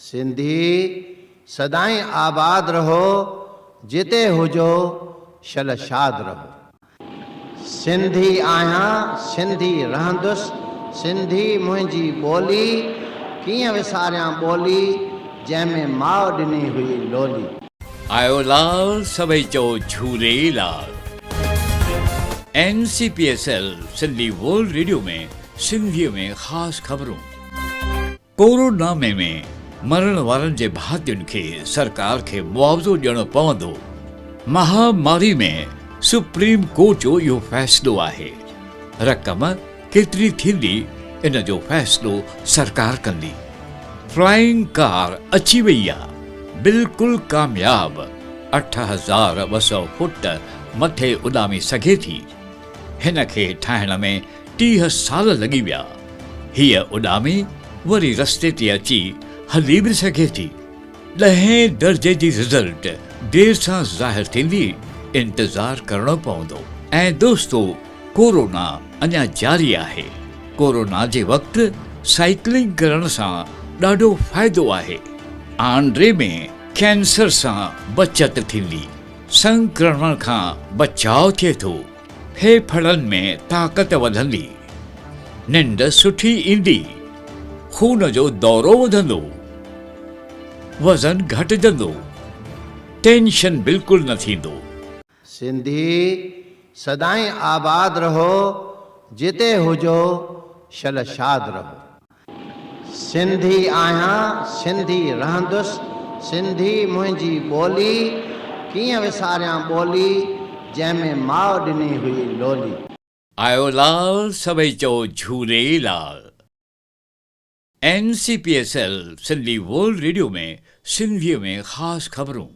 سنڌي سدائين آباد رهو، جتي هجو شل شاد رهو. سنڌي آهيان سنڌي رهندس، سنڌي منهنجي ٻولي، ڪيئن وساريان ٻولي، جنهن ۾ ماء ڏني هئي لولي. آيو لال سڀئي چئو Jhulelal. N C P S L Sindhi world radio ۾ سنڌيء ۾ خاص خبرون. ڪورونا ۾ ۾ مرڻ وارن جي ڀاتين کي سرڪار کي معاوضو ڏيڻو پوندو، مهاماري ۾ سپريم ڪورٽ جو اهو فيصلو آهي، رقم ڪيتري ٿيندي ان جو فيصلو سرڪار ڪندي. فلائنگ ڪار اچي وئي آ، بلڪل ڪامياب، 8200 فوٽ مٿي اڏامي سگهي ٿي. هن کي ٺاهڻ ۾ 30 سال لڳي ويا. هيء اڏامي وري رستي تي اچي هلي به سگهي ٿي. ڏهين درجي جي رزلٽ دير سان ظاهر ٿيندي، انتظار ڪرڻو پوندو. ۽ دوستو ڪورونا اڃا جاري آهي. ڪورونا جي وقت سائيڪلنگ ڪرڻ سان ڏاڍو فائدو آهي. آنڊري ۾ ڪينسر سان بچت ٿيندي. سنڪرمڻ کان بچاء ٿئي ٿو. ڦيڦڙن ۾ طاقت وڌندي، ننڊ سٺي ايندي، خون جو دورو وڌندو، وزن گهٽجندو، ٽينشن بلڪل نه ٿيندو. سنڌي سدائين آباد رهو، جتي هجو شل شاد رهو. سنڌي آهيان سنڌي رهندس، سنڌي منهنجي ٻولي، ڪيئن وساريان ٻولي، جنهن ۾ ماء ڏني هئي لولي. آيو لال سڀئي چئو Jhulelal. N C P S L Sindhi world radio ۾ سنڌيء ۾ خاص خبرون.